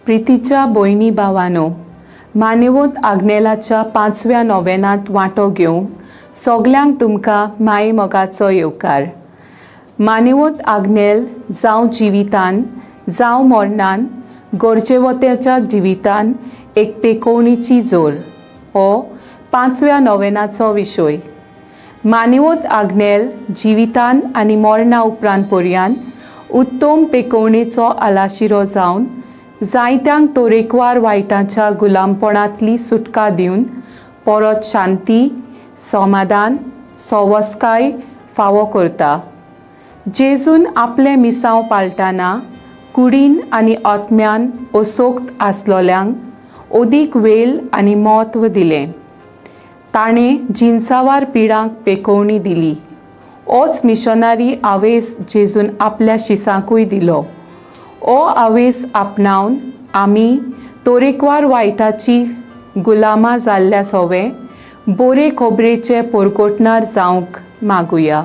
प्रितीच्या भयणी भावानो, मानेवंत आग्नेलाच्या पांचव्या नोवेनांत वांटो घेवंक सगल्यांक तुमकां माये मोगाचो येवकार. मानेवंत आग्नेल जावं जिवितान जावं मरणान गरजेवत्याच्या जिवितान एक पेकोवणीची जोर हो पांचव्या नोवेनाचो विशय. मानेवंत आग्नेल जिवितान आनी मरणा उपरांत पर्यान उत्तम पेकोवणेचो आलाशिरो जावन जायत्यांक तरेकवार वायटाच्या गुलामपणांतली सुटका दिवन परत शांती, समाधान, सवस्काय फावो करता. जेजून आपलें मिसांव पाळटाना कुडीन आनी आत्म्यान असोक्त आसलोल्यांक अदीक वेल आनी म्हत्व दिलें. ताणें जिनसावार पिडांक पेकोवणी दिली. ओच मिशनरी आवेस जेजून आपल्या शिसांकूय दिलो. ओ आवेस आपणावन आमी तरेकवार वायटाची गुलामां जाल्ल्या सोवे बोरे खोबरेचे पोरकोटणार जावंक मागुया.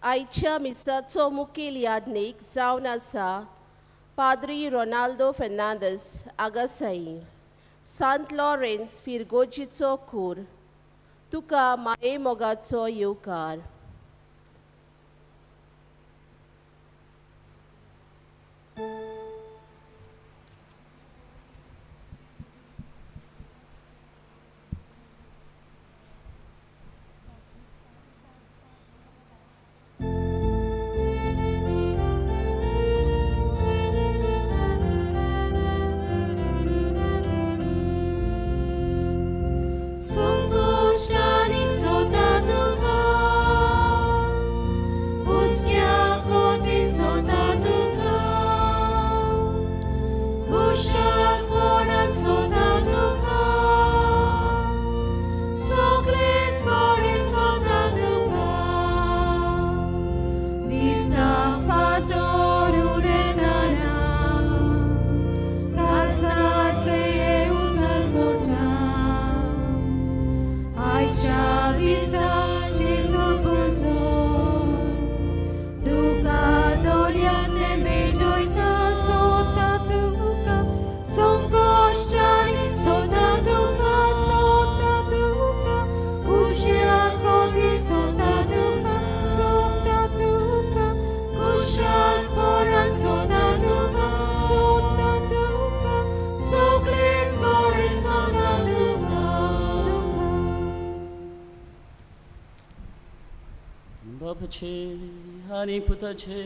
आयच्या मिसाचो मुखेल याज्ञीक जावन आसा पाद्री रोनाल्डो फेर्नांदीस आगासाई, सांत लॉरेन्स फिरगोजीचो कूर. तुका माये मोगाचो येवकार. संकश्टांनी सोता तुका, बापाचे आनी पुताचे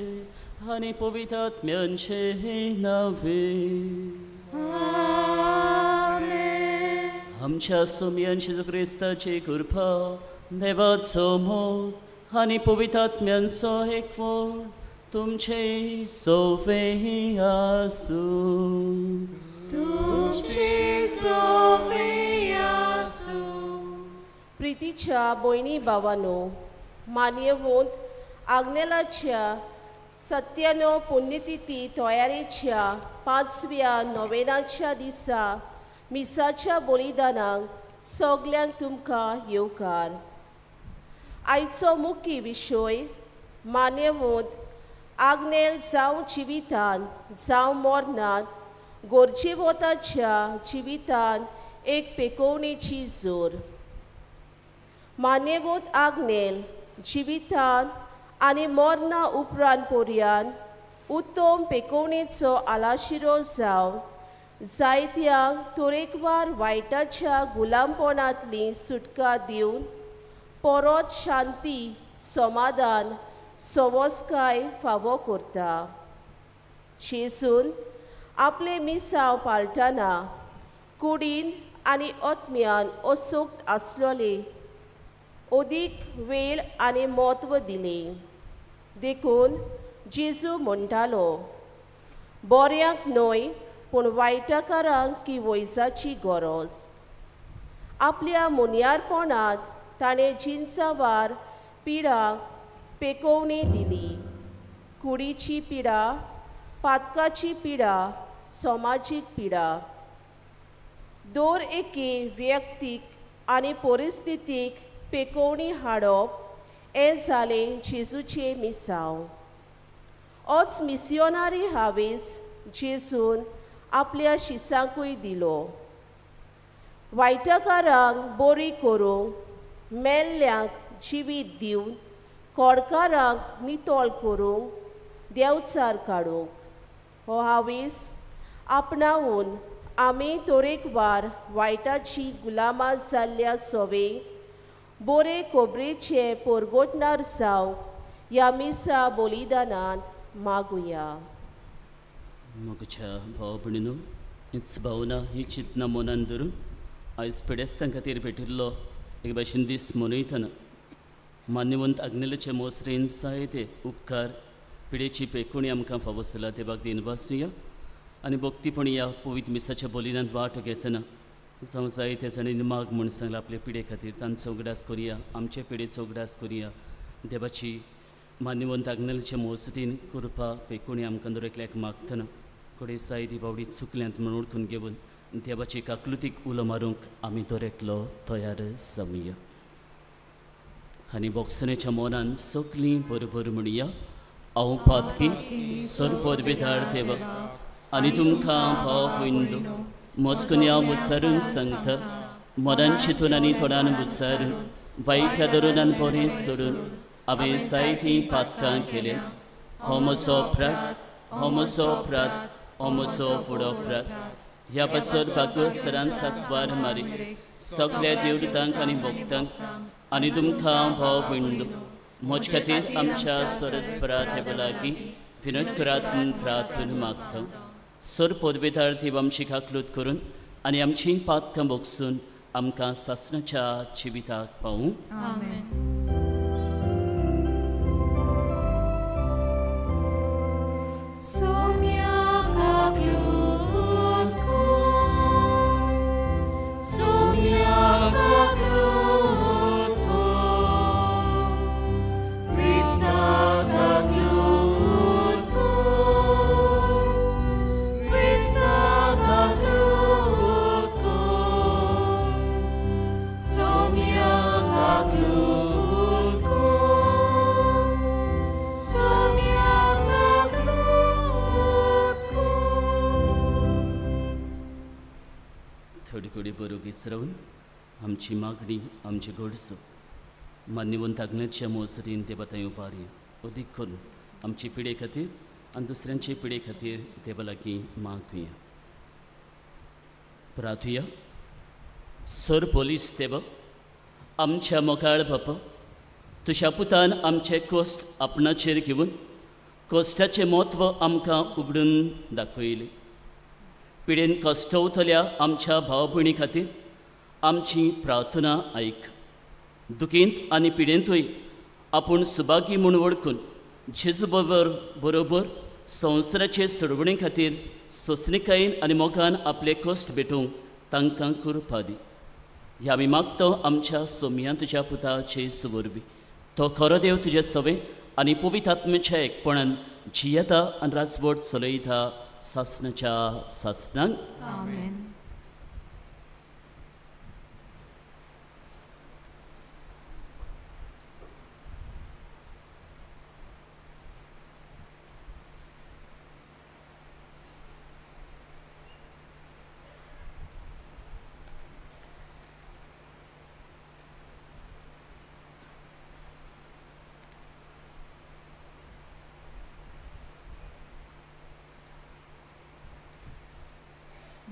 आनी पवित्र आत्म्याचे नावे. आमेन. आमच्या सोम्यान जेजू क्रिस्ताची कृपा, देवाचो मोग आनी पवित्र आत्म्यांचो एकवट तुमचे सोवे आसूं. तुमचे सोवे आसूं. प्रितीच्या भयणी भावानो, मान्यवंत आग्नेलाच्या सत्यानो पुण्यतिथी तयारेच्या पांचव्या नोवेनाच्या दिसा मिसाच्या बलिदानाक सगल्यांक तुमकां येवकार. आयचो मुख्य विशय मान्यवंत आग्नेल जावं जिवितान जावं मरणांत गोरजेवताच्या जिवितान एक पेकोवणेची जोर. मान्यवंत आग्नेल जिवितान आनी मरणा उपरांत पर्यान उत्तम पेकोवणेचो आलाशिरो जावन जायत्यांक तरेकवार वायटाच्या गुलामपणांतली सुटका दिवन परत शांती समाधान सवस्काय फावो करता. जेजून आपले मिसांव पाळटना कुडीन आनी आत्म्यान असोक्त आसलोले अदीक वेळ आनी म्हत्व दिलें. देखून जेजू म्हणटालो, बऱ्यांक न्हय पूण वायटकारांक की वैजाची गरज. आपल्या मुन्यारपणांत ताणें जिनसावार पिडांक पेकोवणी दिली. कुडीची पिडा, पातकाची पिडा, समाजीक पिडा. दर एके व्यक्तीक आनी परिस्थितीक पेकोवणी हाडप हें जालें जेजूचें मिसांव. होच मिसियोनारी हावेस जेजून आपल्या शिसांकूय दिलो. वायटकारांक बरी करूंक, मेल्ल्यांक जिवीत दिवन, कोडकारांक नितळ करूंक, देंवचार काडूंक. हो हावेस आपणावन आमी तरेकवार वायटाची गुलामां जाल्ल्या सोवे बरे खबरेचे परगटणार जावंक ह्या मिसा बलिदानांत मागुया. मोगच्या भाव भयणीनो, हीच भावना ही चिंतना मनान धरून आयज पिडेस्तां खातीर भेटिल्लो एक भाशेन दीस मनयतना मान्यवंत आग्नेलाचे मोसरेन जायते उपकार पिडेची पेकोणी आमकां फावो जाला देवाक दिनवासुया आनी भक्तीपणी ह्या पवित्र मिसाच्या बलिदानांत वांटो घेतना जावं जायते जाणांनी माग म्हूण सांगला आपले पिडे खातीर तांचो उगडास करुया, आमचे पिडेचो उगडास करुया. देवाची मान्यवंत आग्नेलाचे मोसरीन कृपा पेकोणी आमकां दर एकल्याक मागतना कडे जायती बावडी चुकल्यांत म्हूण ओळखून घेवन देवाची काकलुतीक उलो मारूंक आमी दर एकलो तयार जावया. आनी बोगसणेच्या मनान सगळीं बरोबर म्हणया, हांव पातकी सरपदवेदार देवा आनी तुमकां भाव भयणींनो मजकुन्या उच्चारून सांगता, मनान चिंतून आनी तोंडान उच्चारून वायट धरून आनी बरें सोडून हांवें जायतीं पातकां केल्या. हो म्हजो अपराध, हो म्हजो अपराध, हो म्हजो फुडो अपराध. ह्या पासत भागवत सरान सातवार मारी सगल्या देवदूतांक आनी भक्तांक आनी तुमकां भाव भयणींनो म्हजे खातीर आमच्या सरस्परा देवा लागीं विनोद करात म्हूण प्रार्थना मागता. सर पदवेदार देव आमची काकलूत करून आनी आमची पातकां भोगसून आमकां सासणाच्या जिविताक पावूं. थोडी बरोगीच रावन आमची मागणी आमची गरजो मान्यवंत आग्नेच्या मोसरीन देवा थंय उबारया. अदीक करून आमची पिडे खातीर आनी दुसऱ्यांचे पिडे खातीर देवा लागीं मागुया. प्रार्थुया. सर पोलीस देवा, आमच्या मोगाळ बापा, तुज्या पुतान आमचे कश्ट आपणाचेर घेवन कश्टाचें म्हत्व आमकां उगडून दाखयलें. पिडेन कश्टवतल्या आमच्या भाव भयणी खातीर आमची प्रार्थना आयक. दुखींत आनी पिडेंतूय आपूण सुभागी म्हूण वळखून जेजू बरोबर संवसाराचे सोडवणे खातीर सोंसणीकायेन आनी मोगान आपले कश्ट भेटोवंक तांकां कृपा दी. ह्या आमी मागता आमच्या सोमयान तुज्या पुता जेजू वरवीं. तो खरो देव तुजे सवे आनी पवित्र आत्म्याच्या एकपणान जियेता आनी राजवट चलयता सासणाच्या सासणाक. आमेन.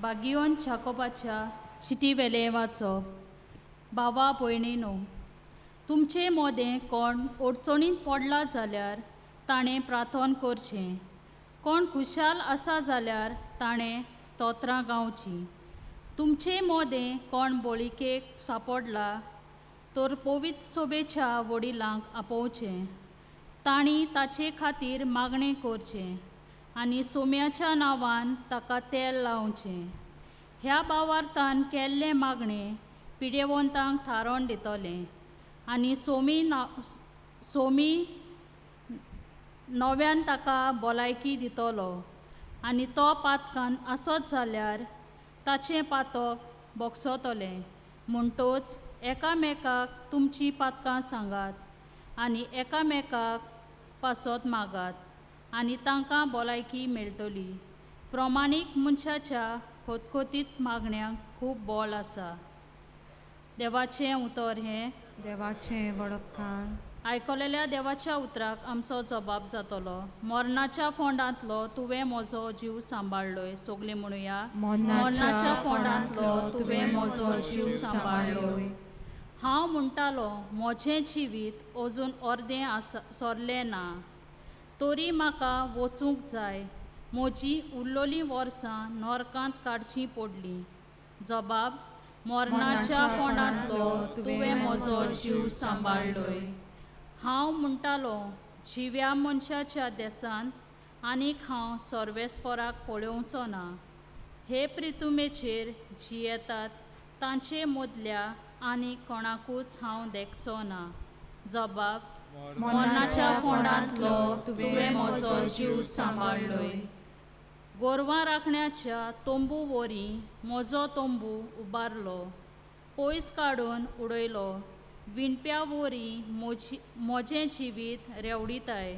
बागियोन जाकोबाच्या चिटी वेलें वाचप. बाबा भयणीनो, तुमचे मोदें कोण अडचणींत पडला जाल्यार ताणें प्रार्थना करचें, कोण खुशाल आसा जाल्यार ताणें स्तोत्रां गावचीं. तुमचे मोदें कोण बळिकेक सांपडला तर पवित्र सोबेच्या वडिलांक आपोवचें, तांणी ताचे खातीर मागणें करचें आनी सोम्याच्या नांवान ताका तेल लावचें. ह्या भावार्थान केल्लें मागणें पिडेवंतांक थारोवन दितलें आनी सोमी नव्यान ताका भलायकी दितलो आनी तो पातकान आसत जाल्यार ताचें पातक बोगसतलें. म्हणटोच एकामेकाक तुमचीं पातकां सांगात आनी एकामेकाक पासत मागात आनी तांकां भलायकी मेळटली. प्रमाणीक मनशाच्या खोतखोतीत मागण्यांक खूब बळ आसा. देवाचें उतर हें देवाचें वडपकार. आयकलेल्या देवाच्या उतराक आमचो जबाब जातलो. मरणाच्या फोंडांतलो तुवें म्हजो जीव सांबाळ्ळोय. सगळीं म्हणुया, मरणाच्या फोंडांतलो तुवें म्हजो जीव सांबाळ्ळोय. हांव म्हणटालो म्हजें जिवीत अजून अर्दें आसा सरलें ना, तरी म्हाका वचूंक जाय. म्हजी उरलोलीं वर्सां नरकांत काडचीं पडलीं. जबाब, मरणाच्या फोंडांतलो तुवें म्हजो जीव सांबाळ्ळोय. हांव म्हणटालो जिव्या मनशाच्या देसांत आनीक हांव सर्वेस्पराक पळोवचो ना. हे प्रितुमेचेर जियेतात तांचे मदल्या आनी कोणाकूच हांव देखचो ना. जबाब, मरणाच्या फोंडांतलो तुवें म्हजो जीव सांबाळ्ळोय. गोरवां राखण्याच्या तंबू वरी म्हजो तंबू उबारलो, पयस काडून उडयलो. विणप्या वरी म्हजें जिवीत रेवडिताय,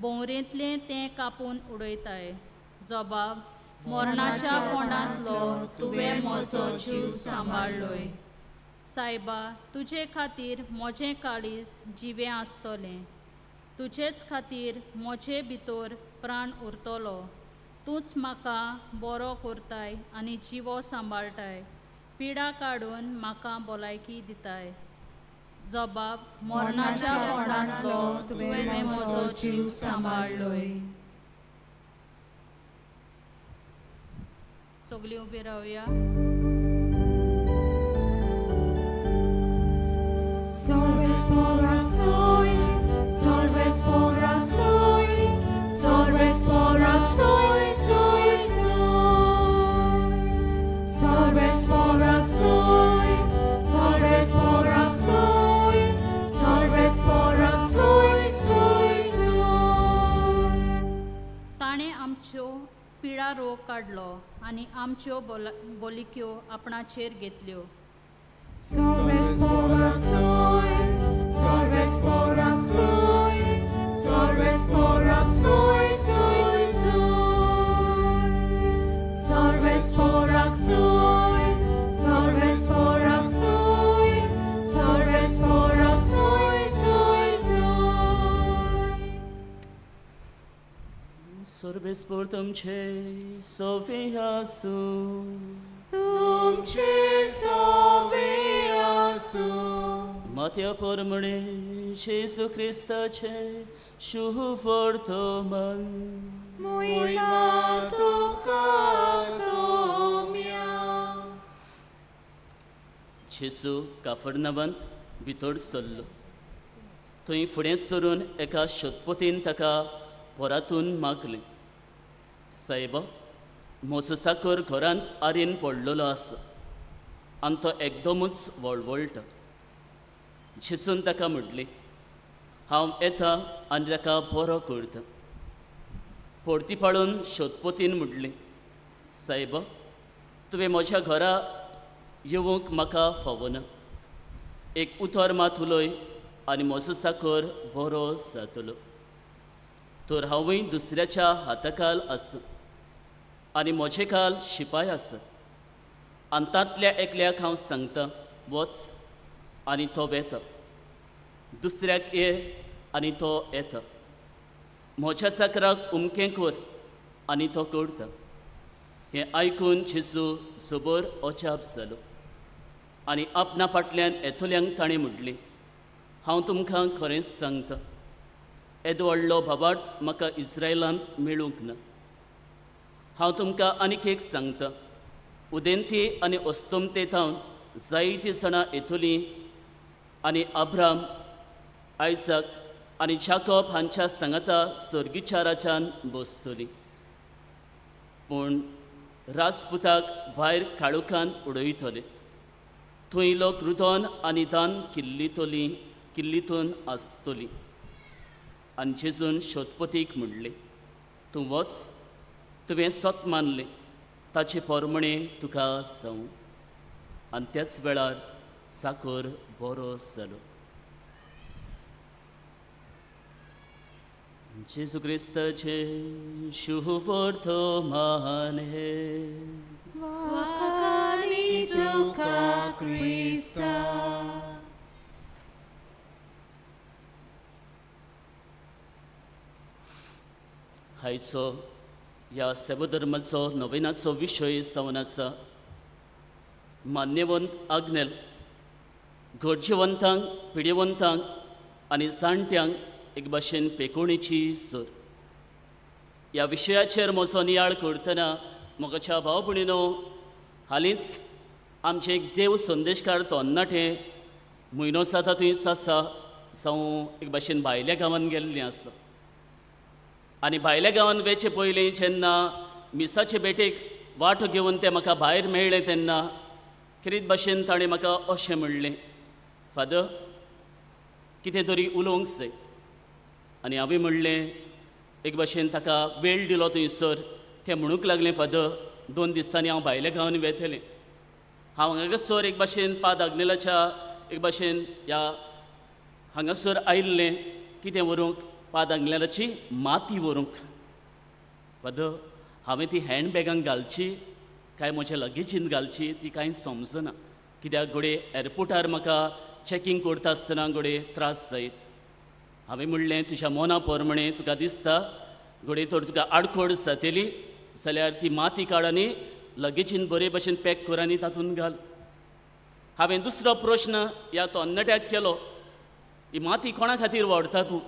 भोंवरेंतलें तें कापून उडयताय. जबाब, मरणाच्या फोंडांतलो तुवें म्हजो जीव सांबाळ्ळोय. सायबा, तुजे खातीर म्हजें काळीज जिवें आसतलें, तुजेच खातीर म्हजे भितर प्राण उरतलो. तूंच म्हाका बरो करताय आनी जिवो सांबाळटाय, पिडा काडून म्हाका भलायकी दिताय. जबाब, मरणाच्या फोंडांतलो तुवें म्हजो जीव सांबाळ्ळोय. सगळीं उबी रावया. ताणें आमच्यो पिडा रोग काडलो आनी आमच्यो बोलिक्यो आपणाचेर घेतल्यो. सर्वेस्पर तुमचे सोवे आसूं. तुमचे सोवे आसूं. मात्या परमणे जेजू क्रिस्ताचे शुभवर्तमान. मोयला तुका सोम्या. जेजू काफरनावांत भितर सरलो. थंय फुडें सरून एका शतपतीन ताका परातून मागलें, सायबा, म्हजो साकर घरांत आरेन पडलेलो आसा आनी तो एकदमूच वळवळटा. जेजून ताका म्हटलें, हांव येता आनी ताका बरो करता. परती पाळून शतपतीन म्हटलें, सायबा, तुवें म्हज्या घरा येवंक म्हाका फावना. एक उतर मात उलय आनी म्हजो साकर बरो जातलो. तर हांवूय दुसऱ्याच्या हाताखाल आसा आनी म्हजे खाल शिपाय आसा आनी तांतल्या एकल्याक हांव सांगता वच आनी तो वेता, दुसऱ्याक ये आनी तो येता, म्हज्या साकराक उमकें कर आनी तो करता. हें आयकून जेजू जबर अजाप जालो आनी आपणा फाटल्यान येतल्यांक ताणें म्हणलें, हांव तुमकां खरेंच सांगता, येदो व्हडलो भावार्थ म्हाका इस्रायलांत मेळूंक ना. हांव तुमकां आनीक एक सांगता, उदेंती आनी अस्तमते थावन जायतीं जाणां येतलीं आनी अब्राम, आयसाक आनी जाकब हांच्या सांगाता सर्गीच्या राज्यान बसतलीं, पूण राजपुताक भायर काळोखान उडयतले. थंय लोक रुदोन आनी दान किल्लितून आसतली. आनी जेजून शोधपतीक म्हणलें, तूं वच, तुवें सत मानलें ताचे पोरमणे तुका जावं. आनी त्याच वेळार चाकर बरो जालो. जेजू क्रिस्ताचें शुभवर्तमान हें. वाखाणी तुका क्रिस्ता. हायचो ह्या सेवधर्माचो नविनाचो विशय जावन आसा मान्यवंत आग्नेल गरजेवंतांक, पिडेवंतांक आनी जाणट्यांक एक भाशेन पेकोणेची सर. ह्या विशयाचेर म्हजो नियाळ करतना म्हज्या भाव भयणीनो, हालींच आमचे एक देव संदेशकार तरणाटे म्हयनो जाता थंयच आसा, जावं एक भाशेन भायल्या गांवांत गेल्लें आसा. आनी भायल्या गांवांत वेचे पयलीं जेन्ना मिसाचे भेटेक वांटो घेवन तें म्हाका भायर मेळ्ळें तेन्ना खेरीत भाशेन ताणें म्हाका अशें म्हणलें, फादर कितें तरी उलोवंक जाय. आनी हांवें म्हणलें, एक भाशेन ताका वेळ दिलो थंयसर. तें म्हणूंक लागलें, फादर 2 दिसांनी हांव भायल्या गांवांनी वेतलें. हांव हांगासर एक भाशेन पाद आग्नेलाच्या एक भाशेन ह्या हांगासर आयिल्लें कितें व्हरूंक, पाद आग्नेलाची माती व्हरूंक. फादर हांवें ती हँडबॅगान घालची काय म्हज्या लगेजीन घालची ती कांय समजना, कित्याक घडये एअरपोर्टार म्हाका चॅकींग करता आसतना घडये त्रास जायत. हांवें म्हणलें, तुज्या मना प्रमाणें तुका दिसता घडये तर तुका आडखळ जातली जाल्यार ती माती काड आनी लगेजीन बरे भशेन पॅक कर आनी तातूंत घाल. हांवें दुसरो प्रश्न ह्या तरणाट्याक केलो, ही माती कोणा खातीर व्हरता तूं,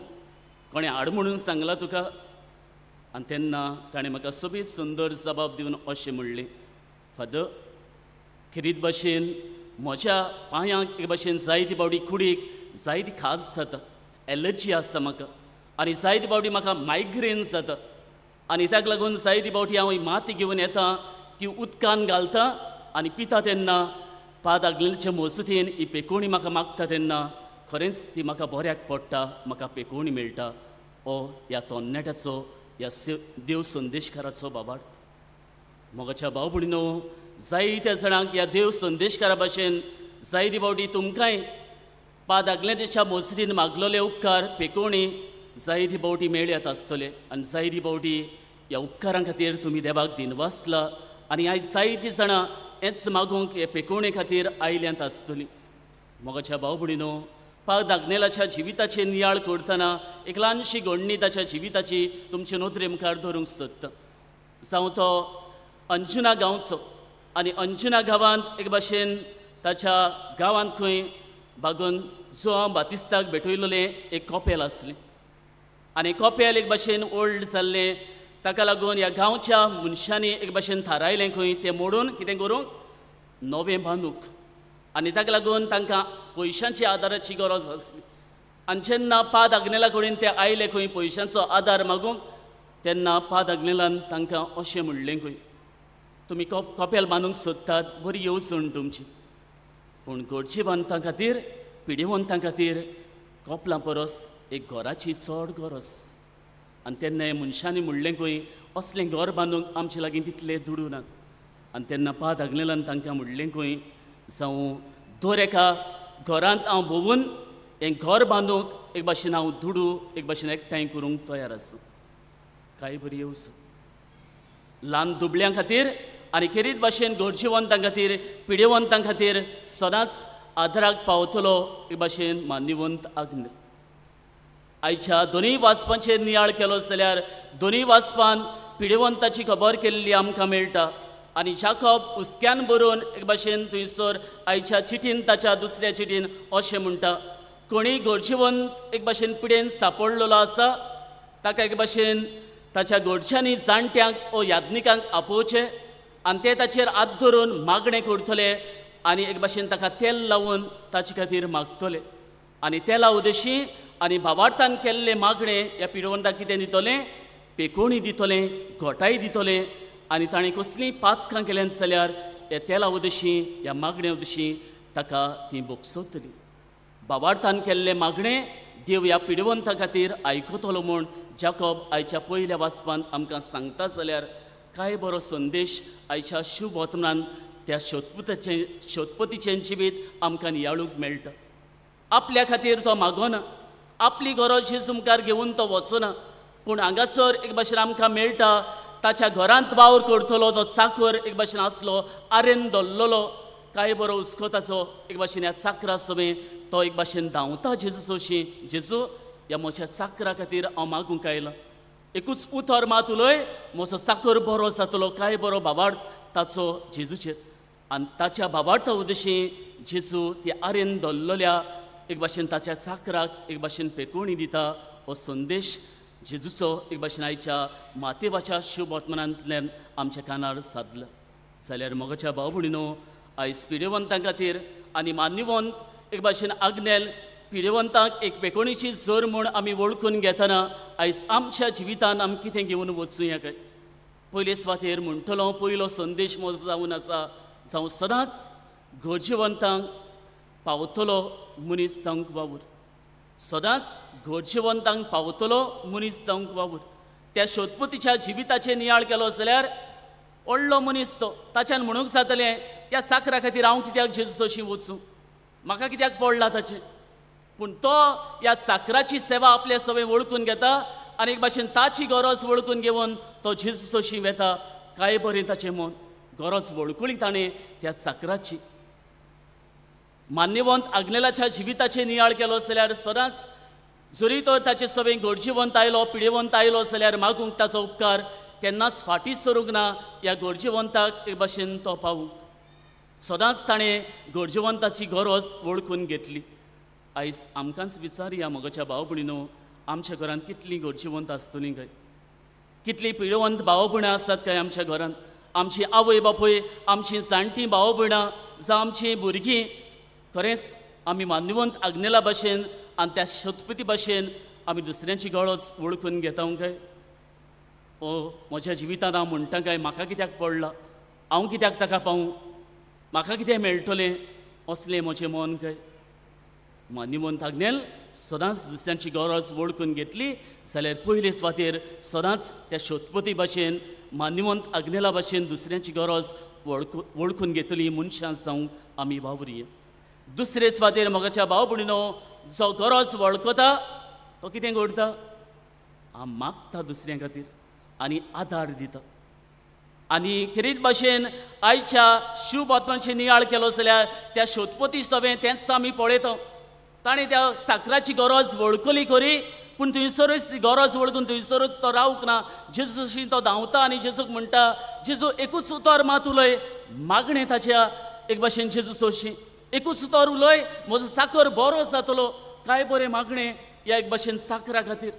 कोणें हाड म्हणून सांगलां तुका? आनी तेन्ना ताणें म्हाका सोबीत सुंदर जबाब दिवन अशें म्हणलें, फादर खेरीत भाशेन म्हज्या पांयांक एक भाशेन जायती फावटी कुडीक जायती खाज जाता, एलर्जी आसता म्हाका, आनी जायते फावटी म्हाका मायग्रेन जाता, आनी ताका लागून जायते फावटी हांव ही माती घेवन येता, ती उदकान घालता आनी पिता तेन्ना पाद आग्नेलाचे मजतीन ही पेकोणी म्हाका मागता तेन्ना खरेंच ती म्हाका बऱ्याक पडटा, म्हाका पेकोणी मेळटा. हो ह्या तरणाट्याचो, ह्या देव संदेशकाराचो बाबार्थ. म्हज्या भाव भयणीनो, जायत्या जाणांक ह्या देव संदेशकारा भाशेन जायते फावटी तुमकांय पाद आग्नेलाच्या मजतीन मागलेले उपकार पेकोणी जायते फावटी मेळ्यात आसतले, आनी जायते फावटी ह्या उपकारां खातीर तुमी देवाक दिनवासला. आनी आयज जायतीं जाणां हेंच मागूंक हे पेकोणे खातीर आयल्यांत आसतलीं. म्हज्या भाव भयणीनो, पाद आग्नेलाच्या जिविताचे नियाळ करतना एक ल्हानशी घडणी ताच्या जिविताची तुमचे नदरे मुखार धरूंक सोदता. जावं तो अंजुना गांवचो, आनी अंजुना गांवांत एक भाशेन ताच्या गांवांत खंय बागून जुआंव बातिस्ताक भेटयलें एक कपेल आसलें, आनी कपेल एक भाशेन ओल्ड जाल्लें. ताका लागून ह्या गांवच्या मनशांनी एक भाशेन थारायलें खंय तें मोडून कितें करूंक, नवें बांदूंक. आनी ताका लागून तांकां पयशांची आदाराची गरज आसली. आनी जेन्ना पाद आग्नेला कडेन ते आयले खंय पयशांचो आदार मागूंक, तेन्ना पाद आग्नेलान तांकां अशें म्हणलें खंय, तुमी कपेल बांदूंक सोदतात, बरी येवजण तुमची, पूण गरजेवंतां खातीर, पिडेवंतां खातीर कपलां परस एक घराची चड गरज. आनी तेन्ना मनशांनी म्हणलें खंय असलें घर बांदूंक आमचे लागीं तितले दुडू नात. आनी तेन्ना पाद आग्नेलान तांकां म्हणलें खंय, जावं दर एका घरांत हांव भोंवून हें घर बांदूंक एक भाशेन हांव दुडू एक भाशेन एकठांय करूंक तयार आसा. काय बरी येवजण, ल्हान दुबळ्यां खातीर आनी खेरीत भाशेन गरजेवंतां खातीर, पिडेवंतां खातीर सदांच आदाराक पावतलो एक भाशेन मान्यवंत आग्नेल. आयच्या दोनूय वाचपांचेर नियाळ केलो जाल्यार दोनूय वाचपान पिडेवंताची खबर केल्ली आमकां मेळटा. आनी जाकोब हुस्क्यान बरोवन एक भाशेन थंयसर आयच्या चिटीन ताच्या दुसऱ्या चिटीन अशें म्हणटा, कोणी गरजेवंत एक भाशेन पिडेन सापडलेलो आसा ताका एक भाशेन ताच्या गरज्यांनी जाणट्यांक ओ याज्ञिकांक आपोवचें आनी ते ताचेर हात धरून मागणें करतले आनी एक भाशेन ताका तेल लावन ताचे खातीर मागतले आनी तेला उदेशी आनी भावार्थान केल्लें मागणें ह्या पिडवंताक कितें दितलें, पेकोणी दितलें, घोटाय दितलें आनी ताणें कसलीं पातकां केल्यान जाल्यार ह्या तेला उदेशी ह्या मागण्या उदेशी ताका ती भोगसतली. भावार्थान केल्लें मागणें देव ह्या पिडवंता खातीर आयकतलो म्हूण जाकोब आयच्या पयल्या वाचपांत आमकां सांगता जाल्यार काय बरो संदेश आयच्या शुभ वर्तमानान त्या शोधपतीचें जिवीत आमकां नियाळूंक मेळटा. आपल्या खातीर तो मागोना, आपली गरज जेजू मुखार घेवन तो वचना, पूण हांगासर एक भाशेन आमकां मेळटा ताच्या घरांत वावर करतलो तो चाकर एक भाशेन आसलो, आरेन धरलेलो, काय बरो हुस्को ताचो एक भाशेन ह्या चाकरा सवें तो एक भाशेन धांवता जेजू सोशी, जेजू ह्या म्हज्या चाकरा खातीर हांव मागूंक आयलां, एकूच उतर मात उलय म्हजो चाकर बरो जातलो. काय बरो भावार्थ ताचो जेजूचेर आनी ताच्या भावार्था उदेशी जेजू ती आरेन धरलेल्या एक भाशेन ताच्या चाकराक एक भाशेन पेकोवणी दिता. हो संदेश जेजूचो एक भाशेन आयच्या मातेवाच्या शुभ वर्तमानांतल्यान आमच्या कानार सादला. जाल्यार मोगाच्या भाव भयणीनो, आयज पिडेवंतां खातीर आनी मान्यवंत एक भाशेन आग्नेल पिडेवंतांक एक पेकोणीची जोर म्हूण आमी वळखून घेतना आयज आमच्या जिवितान आमी कितें घेवन वचुया काय? पयले सुवातेर म्हणटलो पयलो संदेश म्हजो जावन आसा, जावं सदांच गरजेवंतांक पावतलो मनीस जावंक वावूर, सदांच गरजेवंतांक पावतलो मनीस जावंक वावूर. त्या शोधपतीच्या जिविताचेर नियाळ केलो जाल्यार व्हडलो मनीस तो, ताच्यान म्हणूंक जातलें ह्या चाकरा खातीर हांव कित्याक जेजू सोशी वचूं, म्हाका कित्याक पडला ताचें. पूण तो ह्या चाकराची सेवा आपले सवें वळखून घेता आनी एक भाशेन ताची गरज वळखून घेवन तो जेजू सोशी वेता. काय बरें ताचें मन, गरज वळखली ताणें त्या चाकराची. मान्यवंत आग्नेलाच्या जिविताचेर नियाळ केलो जाल्यार सदांच जरी तर ताचे सवें गरजेवंत आयलो, पिडेवंत आयलो जाल्यार मागूंक ताचो उपकार केन्नाच फाटीं सरूंक ना. ह्या गरजेवंताक एक भाशेन तो पावूंक सदांच ताणें गरजेवंताची गरज वळखून घेतली. आयज आमकांच विचारया मोगाच्या भाव भयणीनो, आमच्या घरांत कितलीं गरजेवंत आसतलीं काय, कितलीं पिडेवंत भाव भयणां आसतात काय आमच्या घरांत? आमची आवय बापूय, आमची जाणटीं भाव भयणां जावं आमचीं भुरगीं, खरेंच आमी मान्यवंत आग्नेला भाशेन आनी त्या शतपती भाशेन आमी दुसऱ्यांची गरज वळखून घेता काय? ओ म्हज्या जिवितांत हांव म्हणटा काय म्हाका कित्याक पडला, हांव कित्याक ताका पावूं, म्हाका कितें मेळटलें, असलें म्हजें मन काय? मान्यवंत आग्नेल सदांच दुसऱ्यांची गरज वळखून घेतली जाल्यार पयले सुवातेर सदांच त्या शोधपती भाशेन मान्यवंत आग्नेला भाशेन दुसऱ्यांची गरज वळखून घेतली मनशां जावंक आमी वावुरया. दुसरे सुवातेर मोगाच्या भाव भयणीनो, जो गरज वळखता तो कितें करता, मागता दुसऱ्यां खातीर आनी आदार दिता. आनी खेरीत भाशेन आयच्या शुभ आत्मांचे नियाळ केलो जाल्यार त्या शोधपती सवें तेंच आमी पळयता. ताणें त्या चाकराची गरज वळखली खरी, पूण थंयसरूच ती गरज वळखून थंयसरूच तो रावंक ना. जेजूशी तो धांवता आनी जेजूक म्हणटा, जेजू एकूच उतर मात उलय, मागणें ताच्या एक भाशेन जेजू सोशी, एकूच उतर उलय म्हजो चाकर बरो जातलो. काय बरें मागणें ह्या एक भाशेन चाकरा खातीर.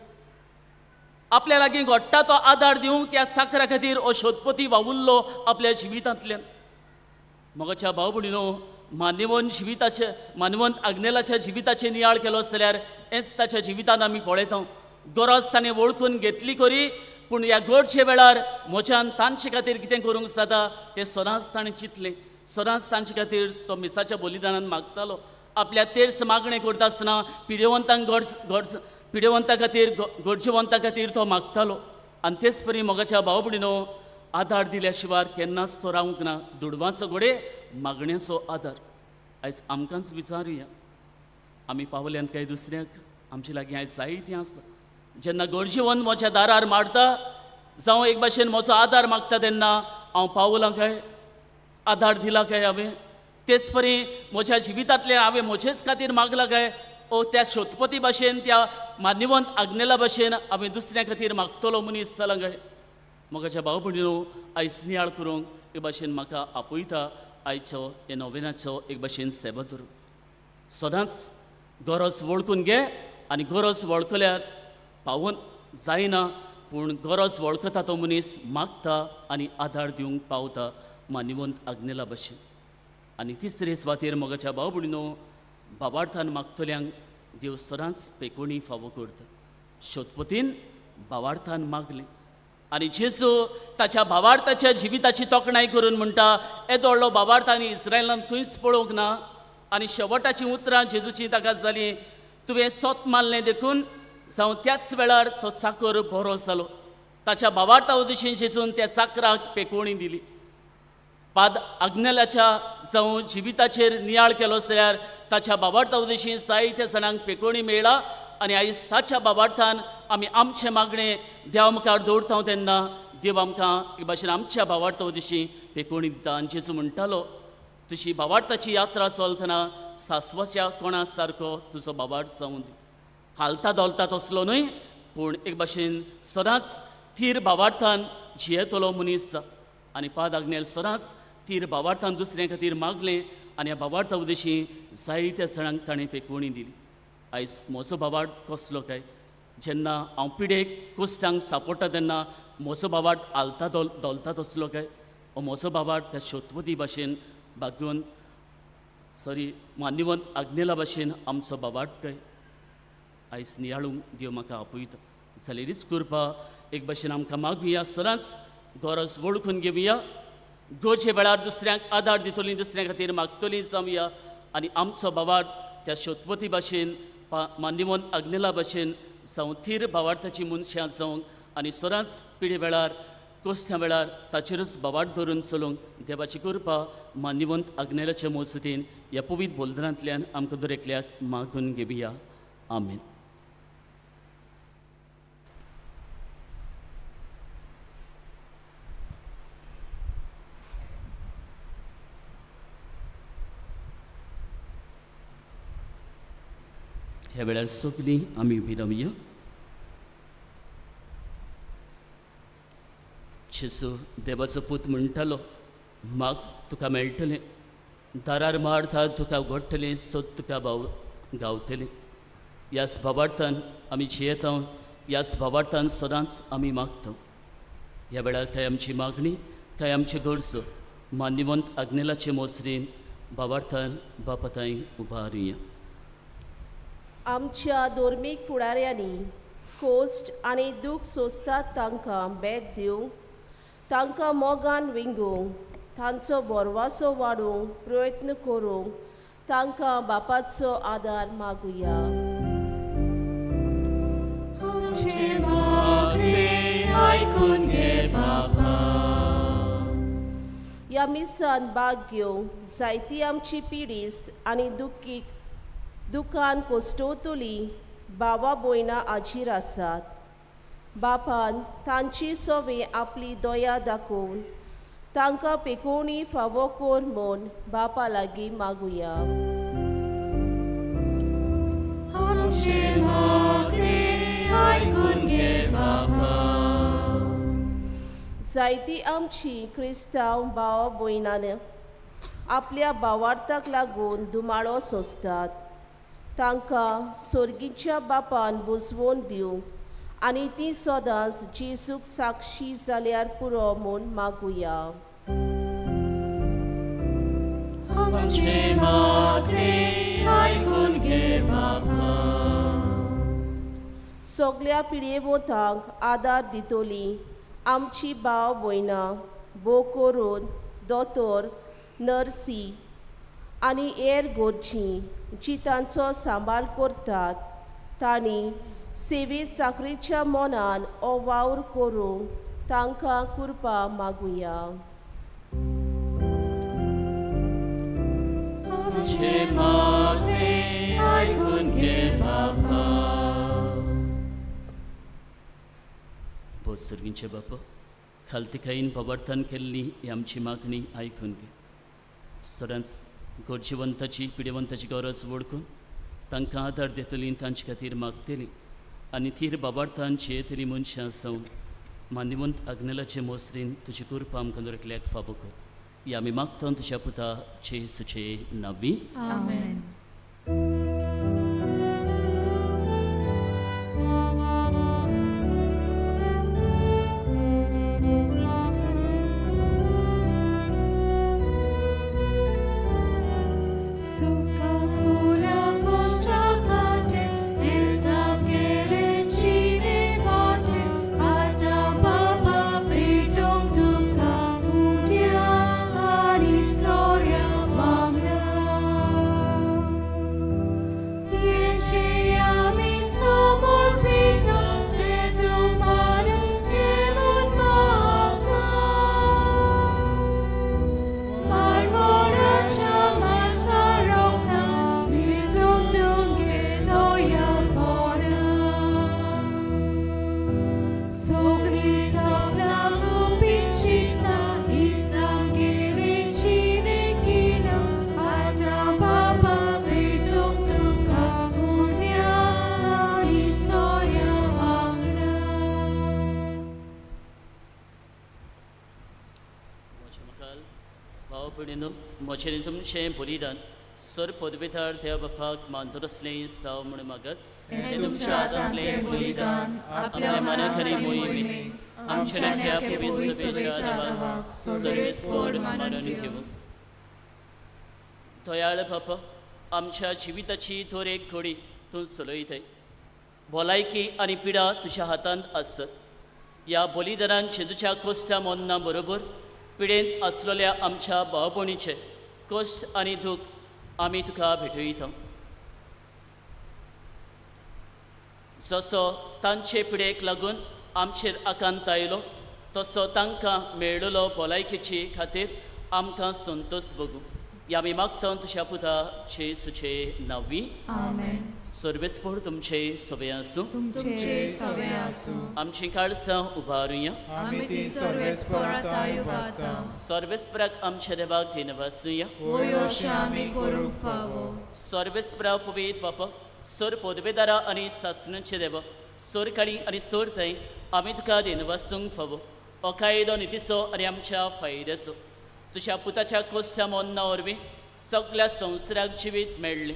आपल्या लागीं घडटा तो आदार दिवंक ह्या चाकरा खातीर हो शोधपती वावुरलो आपल्या जिवितांतल्यान. मोगाच्या भाव भयणीनो, मान्यवंत जिविताचे मान्यवंत आग्नेलाच्या जिविताचे नियाळ केलो जाल्यार हेंच ताच्या जिवितांत आमी पळयता. गरज ताणें वळखून घेतली खरी, पूण ह्या गरजे वेळार म्हज्यान तांचे खातीर कितें करूंक जाता तें सदांच ताणें चिंतलें. सदांच तांचे खातीर तो मिसाच्या बलिदानान मागतालो. आपल्या तेर्स मागणें करता आसतना पिडेवंतांक गरज पिडेवंता खातीर गरजेवंता खातीर तो मागतालो. आनी तेच परी मोगाच्या भाव भयणीनो, आदार दिल्या शिवाय केन्नाच तो रावंक ना. दुडवांचो घडये मागण्याचो आदार. आयज आमकांच विचारुया, आमी पावल्यान काय दुसऱ्याक? आमचे लागीं आयज जायतें आसा. जेन्ना गरजेवंत म्हज्या दारार मारता जावं एक भाशेन म्हजो आदार मागता तेन्ना हांव पावलां काय, आदार दिला काय हांवें? तेच परी म्हज्या जिवितांतलें हांवें म्हजेच खातीर मागलां काय, ओ त्या शोधपती भाशेन त्या मान्यवंत आग्नेला भाशेन हांवें दुसऱ्या खातीर मागतलो मनीस जाला काय? मोगाच्या भाव भयणीनो, आयज नियाळ करूंक एक भाशेन म्हाका आपयता आयचो हे नोवेनाचो एक भाशेन सेवा धरून. सदांच गरज वळखून घे आनी गरज वळखल्यार पावोन जायना पूण गरज वळखता तो मनीस मागता आनी आदार दिवंक पावता मानिवंत आग्नेला भशेन. आनी तिसरे सुवातेर मोगाच्या भाव भयणीनो बाबार्थान मागतल्यांक देव सदांच पेकोणी फावो करता. शोधपतीन भावार्थान मागलें आनी जेजू ताच्या भावार्थाच्या जिविताची तोखणाय करून म्हणटा येदो व्हडलो भावार्थ आनी इस्रायलान खंयच पळोवंक ना. आनी शेवटाचीं उतरां जेजूची ताका जालीं तुवें सोत मारलें देखून जावं त्याच वेळार तो चाकर बरो जालो. ताच्या भावार्था उदेशीन जेजून त्या चाकराक पेकोवणी दिली. पाद आग्नेलाच्या जावं जिविताचेर नियाळ केलो जाल्यार ताच्या भावार्था उदेशीन जायत्या जाणांक पेकोवणी मेळ्ळा आनी आयज ताच्या भावार्थान आमी आमचें मागणें देवा मुखार दवरता तेन्ना देव आमकां एक भाशेन आमच्या भावार्था उदेशीं पेकोवणी दिता. आनी जेजू म्हणटालो तुजी भावार्थाची यात्रा चलतना सासवाच्या कोणा सारको तुजो भावार्थ जावं दी. हालता धोलता तसलो न्हय पूण एक भाशेन सदांच थीर भावार्थान जियेतलो मनीस. आनी पाद आग्नेल सदांच थीर भावार्थान दुसऱ्या खातीर मागलें आनी ह्या भावार्था उदेशीं जायत्या जाणांक ताणें पेकोवणी दिली. आयज म्हजो भावार्थ कसलो काय? जेन्ना हांव पिडेक कोश्टांक सापडटा तेन्ना म्हजो भावार्थ हालता धोलता तसलो काय? ओ म्हजो भावार्थ त्या शोतपती भाशेन भाग्यवंत सॉरी मान्यवंत आग्नेला भाशेन आमचो भावार्थ काय? आयज नियाळूंक देव म्हाका आपयता जाल्यारीच करपा एक भाशेन आमकां मागुया सदांच गरज वळखून घेवया गरजे वेळार दुसऱ्यांक आदार दितलीं दुसऱ्यां खातीर मागतलीं जावया आनी आमचो भावार्थ त्या शोतपती भाशेन मान्यवंत आग्नेला भाशेन जावं थीर भावार्थाची मनशां जावंक आनी सदांच पिडे वेळार कोश्टा वेळार ताचेरच भावार्थ धरून चलूंक देवाची कृपा मान्यवंत आग्नेलाच्या मोजतीन ह्या पवित्र बोलदानांतल्यान आमकां दरेकल्याक मागून घेवया. आमेन. ह्या वेळार सगळीं आमी उबी रावया. जेजू देवाचो पूत म्हणटालो माग तुका मेळटलें, दारार मारता तुका उगडटलें, सोद तुका भाव गावतलें. ह्याच भावार्थान आमी जियेता, ह्याच भावार्थान सदांच आमी मागता. ह्या वेळार काय आमची मागणी काय आमची गरज मान्यवंत आग्नेलाचे मोसरेन भावार्थान बापाताय उबारुया. आमच्या धर्मीक फुडाऱ्यांनी कोश्ट आनी दूख सोंसतात तांकां भेट दिवंक, तांकां मोगान विंगूंक, तांचो भरवासो वाडोवंक प्रयत्न करूंक तांकां बापाचो आदार मागुया. ह्या मिसान भाग घेवंक जायती आमची पिडिस्त आनी दुखीक दुकान कोश्टवतली बाबा भयणां हाजीर आसात. बापान तांची सवे आपली दया दाखोवन तांकां पेकोवणी फावो कर म्हूण बापा लागीं मागुया. जायती आमची क्रिस्तांव भाव भयणां आपल्या भावार्थाक लागून धुमाळो सोंसतात. तांकां सोर्गीच्या बापान बुजवोन दिवंक आनी ती सदांच जेजूक साक्षी जाल्यार पुरो म्हूण मागुया. सगल्या पिळयेवोतांक आदार दितली आमची भाव भयणां भोव करून दोतोर, नर्सी आनी हेर गरजी जी तांचो सांबाळ करतात तांणी सेवे चाकरीच्या मनान हो वावर करूंक तांकां कृपा मागुया. सर्गींचे बापा खालतिकायेन भावार्थान केल्ली ही आमची मागणी आयकून घे. सदांच गरजेवंताची पिडेवंताची गरज वळखून तांकां आदार दितली, तांचे खातीर मागतली आनी थीर भावार्थान जियेतली मनशां जावन मान्यवंत आग्नेलाचे मोसरीन तुजी कृपा आमकां दरेकल्याक फावो कर. या आमी मागता तुज्या पुता जेजूचे नांवी. आमेन. म्हजें तुमचें बलिदान सर पदवीधार देव बापाक मानतर असलें साव म्हूण मागत तें तुमच्या हातांतलें बलिदान आपल्या मनाखाली मोहिमेक आमच्या त्या पवित्र सभेच्या देवाक सर्वेस्पर मानून घेवं. दयाळ बापा, आमच्या जिविताची दर एक घडी तूं चलयताय. भलायकी आनी पिडा तुज्या हातांत आसत. ह्या बलिदानान जेजूच्या कोश्टा मोन्ना बरोबर पिडेंत आसलेल्या आमच्या भाव भयणीचे कश्ट आनी दूख आमी तुका भेटयता. जसो तांचे पिडेक लागून आमचेर आकांत आयलो तसो तांकां मेळिल्लो भलायकेचे खातीर आमकां संतोष भोगूं. ह्या आमी मागता तुज्या पुता जेजूचे नांवी. आमेन. सर्वेस्पर तुमचे सवे आसूं. तुमचे सवे आसूं. आमचीं काळसां उबारुया. आमी ती सर्वेस्पराक उबारता. सर्वेस्पराक आमच्या देवाक दिनवासुया. होय अशें आमी करूंक फावो. सर्वेस्परा पवित्र बापा, सर पदवेदारा आनी सासणाचे देवा, सरकाळी आनी सर थंय आमी तुका दिनवासूंक फावो. अकायदो नितीचो आनी आमच्या फायद्याचो तुज्या पुताच्या कोश्टा मोन्ना वरवीं सगळ्या संवसाराक जिवीत मेळ्ळें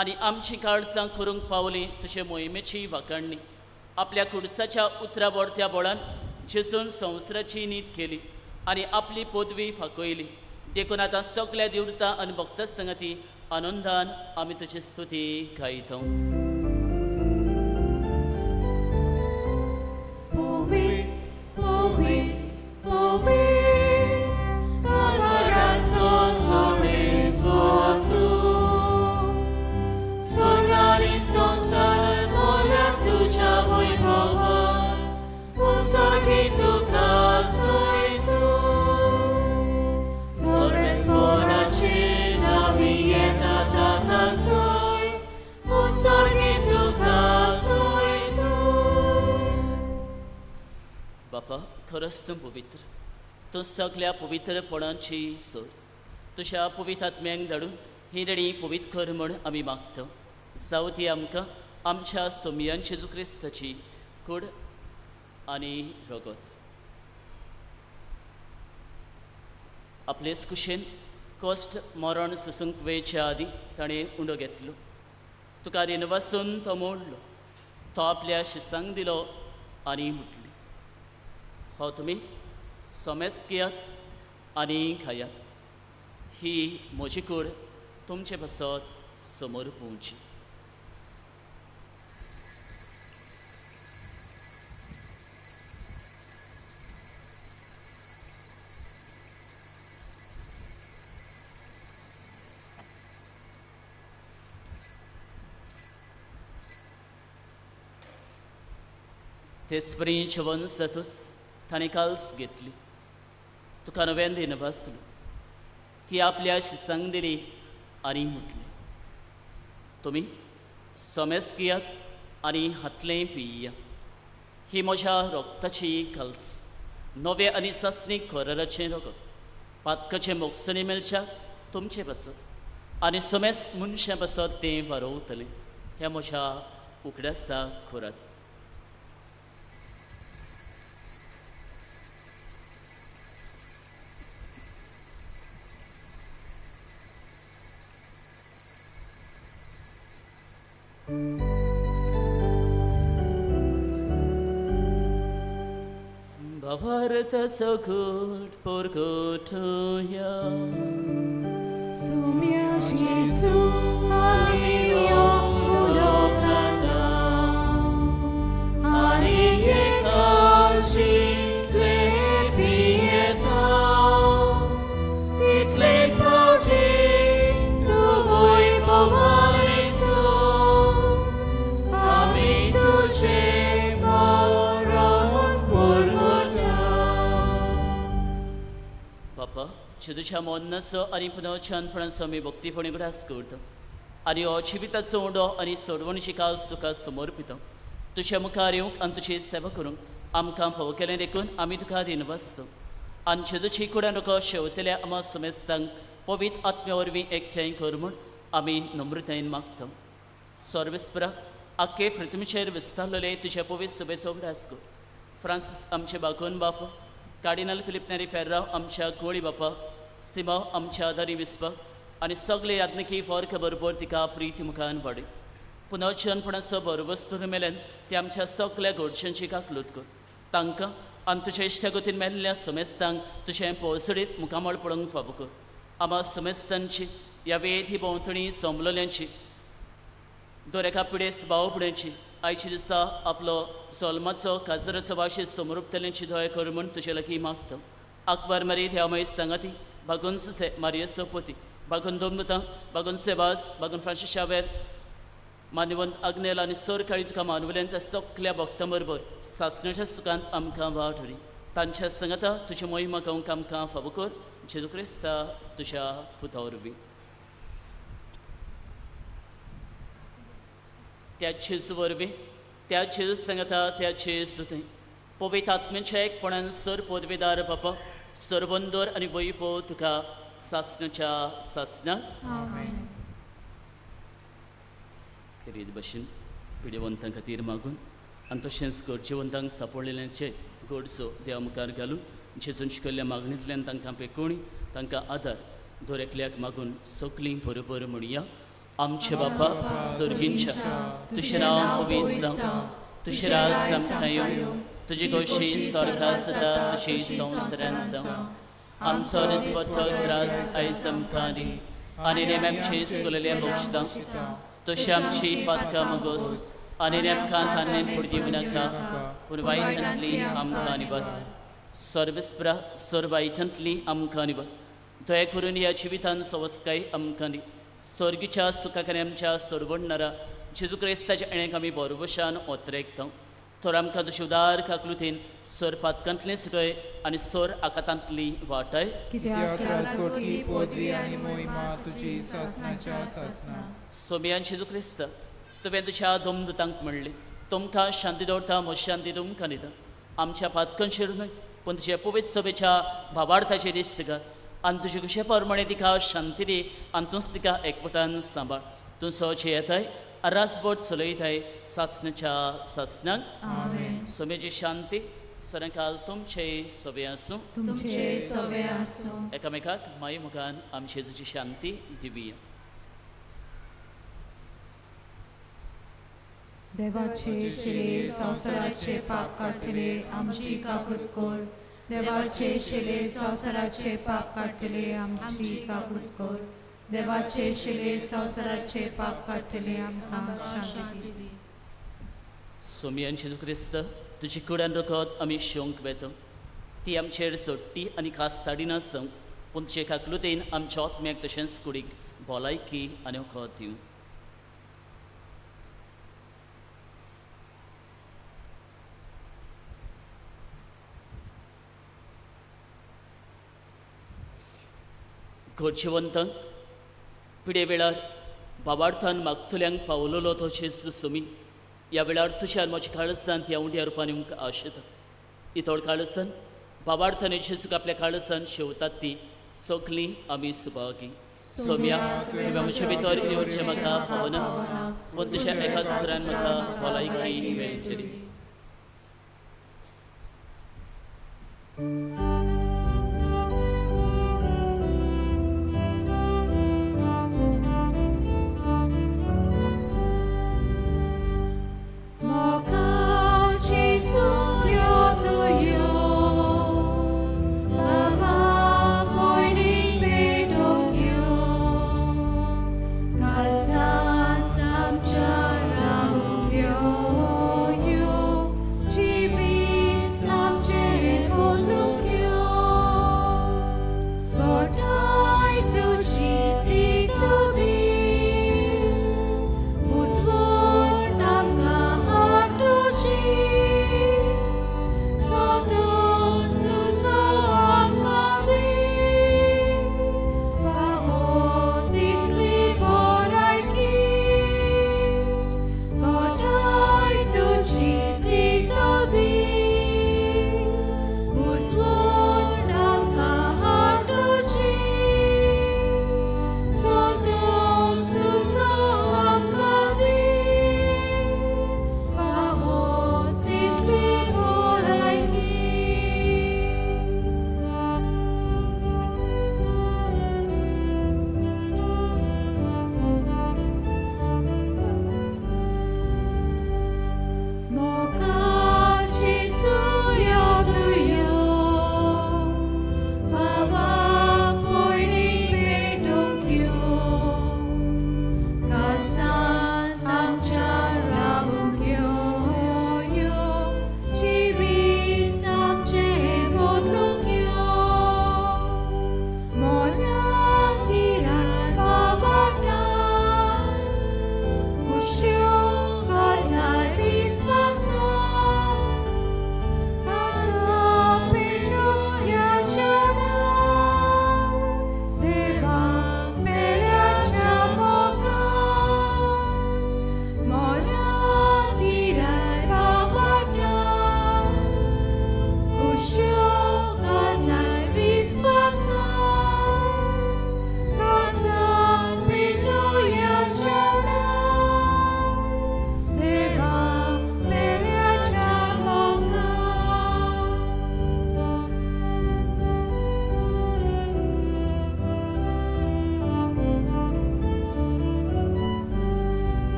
आनी आमची काळसां करूंक पावली तुजे मोहिमेची वाखाणणी. आपल्या कुडसाच्या उतरा बोडत्या बोळान जेजून संवसाराची नीत केली आनी आपली पदवी फाकयली. देखून आतां सगळ्या देवता आनी भक्ता संगती आनंदान आमी तुजी स्तुती गायता. बापा, खरंच तूं पवित्र, तूं सगळ्या पवित्रपणाची सोड. तुज्या पवित्र आत्म्यांक धाडून ही देणी पवित्र कर म्हूण आमी मागता. जावं ती आमकां आमच्या सोमयान जेजू क्रिस्ताची कूड आनी रगत. आपलेच कुशेन कश्ट मरण सोसूंक वेळच्या आदीं ताणें उंडो घेतलो. तुका दिनवासून तो मोडलो. तो आपल्या शिसांक दिलो आनी म्हटलें, हो तुमी सोमेस घेयात आनी खायात. ही म्हजी कूड तुमचे पासत समोर पोवची. तेच परी जेवण जातूच ताणें काल्स घेतली. तुका नव्यान दिनवासलो. ती आपल्या शिसांक दिली आनी म्हटलें, तुमी सोमेस घेयात आनी हातलें पिया. ही म्हज्या रोगताची काल्स, नवें आनी सासणीक कराराचें रगत, पातकाचें मोगसणी मेळच्या तुमचे पासत आनी सोमेस मनशां पासत तें वारोवतलें. हें म्हज्या उगडासाक करात. भावार्थ सगट परगटया सुम्या जेसू आमी यो उलोकाता आनी एकाशितले पियेता तितले पावटी तुवय भोवालेसो आमी तुजे मरण परगटा. बापा जेजूच्या मरणाचो आनी पुनरुत्थानपणाचो आमी भक्तीपणी उगडास करता आनी हो जिविताचो उंडो आनी सोडवणीची कास तुका समर्पिता. तुज्या मुखार येवंक आनी तुजी सेवा करूंक आमकां फावो केलें देखून आमी तुका दिनवासता. आनी जेजूची कुडान तुका शेवतल्या आमा सुमेस्तांक पवित्र आत्म्या वरवीं एकठांय कर म्हूण आमी नम्रतायेन मागता. सर्वेस्परा आख्खे पृथ्वीचेर विस्तारलेले तुज्या पवित्र सभेचो उगडास कर. फ्रांसीस आमचे बागोन बाप, कार्डिनल फिलीप नेरी फेर्राव आमच्या गोळी बापा, सिमाव आमच्या आदारी विस्पा आनी सगळे याज्ञिकी फॉर्क बरोबर तिका प्रिती मुखान वाडय. पुनर्जनपणाचो भरवस्तू मेल्यान ती आमच्या सगल्या गोडशांची काकलूत कर. तांकां आनी तुज्या इश्टागतीन मेल्ल्या सुमेस्तांक तुजें पोसडीत मुखामळ पळोवंक फावो कर. आमा सुमेस्तांची ह्या वेदी भोंवतणी सोंबलेल्यांची दर एका पिडेस्त भाव भयणीची आयच्या दिसा आपलो सोल्माचो काजराचो वाशी समरूपतल्यांची दया कर म्हूण तुजे लागीं मागता. आकवार मारी देवामय सांगाती बागून सुसे मारियेचो पोती बागून दोमनुता बागून सेवास बागून फ्रांसीस शावेर मानवंत आग्नेल आनी सरकाळी तुका मानवल्यान त्या सगल्या भक्तां बरोबर सासणाच्या सुखांत आमकां वाट उरी. तांच्या सांगाता तुजी मोहिमा गावंक आमकां फावो कर. जेजू क्रिस्ता तुज्या पुता वरवीं. त्या जेजू वरवीं, त्या जेजू सांगाता, त्या जेजू थंय पवित्र आत्म्याच्या एकपणान सर पदवेदार बापा सरवंदर आनी वैभव तुका सासणाच्या सासणाक. खेरीत भशेन पिडेवंतां खातीर मागून आनी तशेंच गरजेवंतांक सापडलेल्यांचे गरजो देवा मुखार घालून जेजून शिकयल्ल्या मागणींतल्यान तांकां पेकोणी तांकां आदार दर एकल्याक मागून सगलीं बरोबर म्हणया. आमचे बापा सर्गींच्या, तुजें नांव पवित्र जावं, तुजें राज आमकां येवं, तुजी खोशी स्वर्गांत जाता तशी संवसारांत जावं. आमचो निस्पत्तो त्रास आयज आमकां दी आनी नेम आमची चुकलेलें बक्षतां तशी आमची पातकां मगोस आनी नेमकां तान्नेन फुडें दिवं नाका पूण वायटांतली आमकां निवत. सर्वेस्परा सर वायटांतली आमकां निवत. दया करून ह्या जिवितान सवस्काय आमकां दी. स्वर्गीच्या सुखाक आनी आमच्या सोडवणणारा जेजू क्रिस्ताच्या एणेक आमी बरवशान ओतरेकता. तर आमकां तुजे उदार काकलुतीन सर पातकांतली सुटय आनी सर आकातांतली वाटय. कित्याक राजकोटली पदवी आनी मोहिमा तुजी सासणाच्या सासणाक. सोम्यान जेजू क्रिस्त तुवें तुज्या दोमदूतांक म्हणलें, तुमकां शांती दवरता, म्हजी शांती तुमकां दिता. आमच्या पातकांचेर न्हय पूण तुज्या पवित्र सभेच्या भावार्थाचेर दिश्ट घाल आनी तुजे कशे प्रमाणे तिका शांती दी आनी तूंच तिका एकवटान सांबाळ. तूं सहज येताय रासबोट चलयताय सासणाच्या सासणाक. सोम्याची शांती सदांकाल तुमचे सवे आसूं. तुमचे सवे आसूं. एकामेकाक माई मुखान आमचे तुजी शांती दिवया. देवाचे शिले संवसाराचे पाप काडटले आमची काकूत कर. देवाचे शिले संवसाराचे पाप काडटले आमची काकूत कर. देवाचे शिले संवसाराचे पाप काडटले आमकां शांती दी. सोम्यान जेजू क्रिस्त तुजी कुडान रगत आमी शिवंक वेता ती आमचेर सोडटी आनी खास ताडिनासंक पूण तुजे काकलुतेन आमच्या आत्म्याक तशेंच कुडीक भलायकी आनी वखद दिवं. गरजेवंतांक पिडे वेळार बाबार्थान मागतल्यांक पावलोलो तो जेजू सोमी ह्या वेळार तुज्या म्हज्या काळसांत ह्या उंड्या रुपान येवंक आशेता. इतोड काळसान बाबार्थान जेजूक आपल्या काळसान शेवतात ती सगलीं आमी सुभागी. सोम्या तुवें म्हजे भितर येवचें म्हाका फावना पूण तुज्या एका सुरान म्हाका भलायकी मेळटली.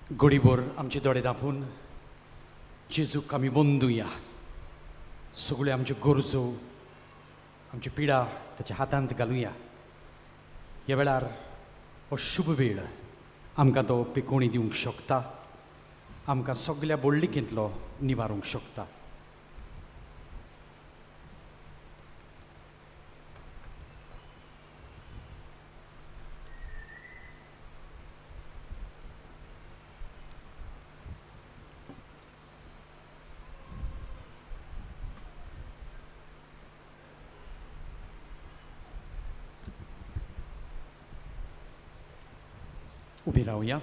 गोडीभर आमचे दोळे धांपून जेजूक आमी वंदुया. सगळ्यो आमच्यो गरजो, आमच्यो पिडा ताच्या हातांत घालुया. ह्या वेळार हो शुभ वेळ आमकां तो पिकोणी दिवंक शकता, आमकां सगल्या बोडलिकेंतलो निवारूंक शकता. उबी रावया.